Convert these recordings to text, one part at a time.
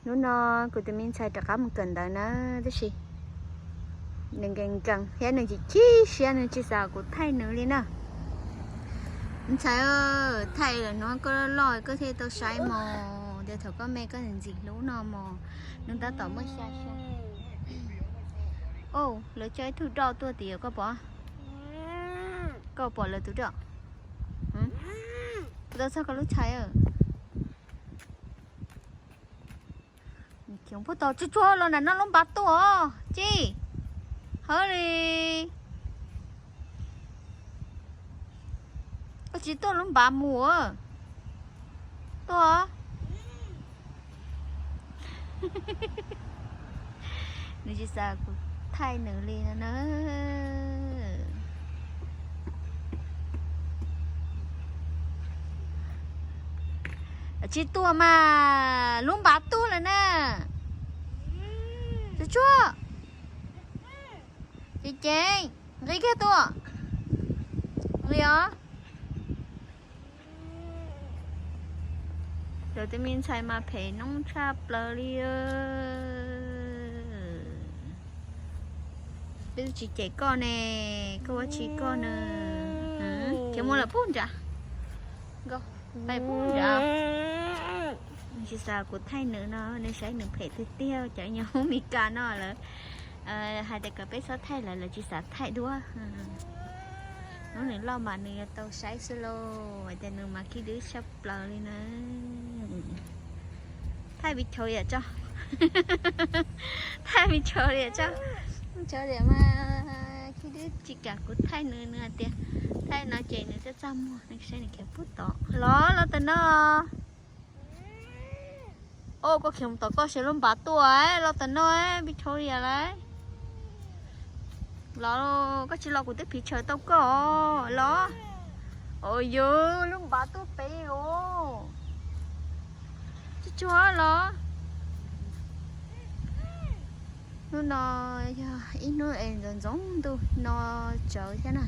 Hnub no kuv tus me ntxhais rov qab mus kawm ntawv na, tab sis nws nkees nkees thiab nws chim chim siab, nws tsis xav kuv thaij nws li na. Ntxhais, thaij lawm hnub koj loj loj koj thiaj tau saib mos, tias thaum koj me koj ntxim hlub no mos, hnub tab tom muaj xya xya. Au, lawv coj ib tug dog tuaj tim koj pom, koj pom lawv tus dog. Kuv tau txog koj lub txhais. Puag ta tsuag tsuag los nram no lub npav tuaj os Ci. Hawv li. Koj tsis tuaj lub npav mus. Tuaj. Nws tsis xav kuv thaij nws li no na. Tsis tuaj mas lub npav tuaj lawm na. Tsuag tsuag. Ceev ceev, nqis kiag tuaj. Nqis os. Lawv tus me ntxhais mas phem noob tshaj plaws li. Peb tsis cem koj ne, koj ua tsis koj na. Khiav mus lawm pub nrad. Pais pub nrad. Nws tsis xav kuv thaij nws no, nws saib nws phem tiag tiag, cov nyob hauv Mes Kas no lawv hais tias kom peb txhob thaij lawv, lawv tsis xav thaij duab. Hnub nws loj mas nws yuav tau saib xwb lauj, hais tias nws mas khib dwb tshaj plaws li na. Thaij video yam tso. Thaij video yam tso. Tso diam mas khib dwb tsis kam kuv thaij nws, nws hais tias thaij no ces nws txaj txaj muag, nws saib nws khiav pub tod. Los los tam no. Au, koj khiav mus tom koj seb lub npav tuaj los tam no, peb tshau lias lawm. Los, koj tsis los kuv twb phiv tshaws tau koj los. Au yus, lub npav tuaj pem os. Tsuag tsuag los. Hnub no yog ib hnub es ntxoov ntxoov ntuj no tsawv thiab na.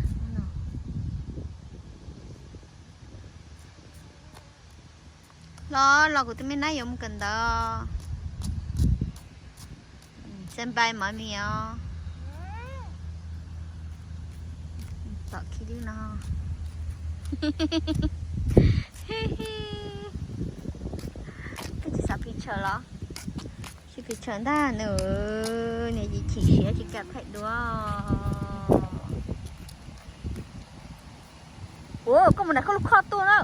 Los los kuv tus me nab yuav mus kawm ntawv. Say bye mommy os. Tom khi dib no. Koj tsis xav phiv tshaws los? Tsis phiv tshaws ntag nws, nws chim chim siab tsis kam thaij duab. Ua koj mus nram koj lub khob tuaj na.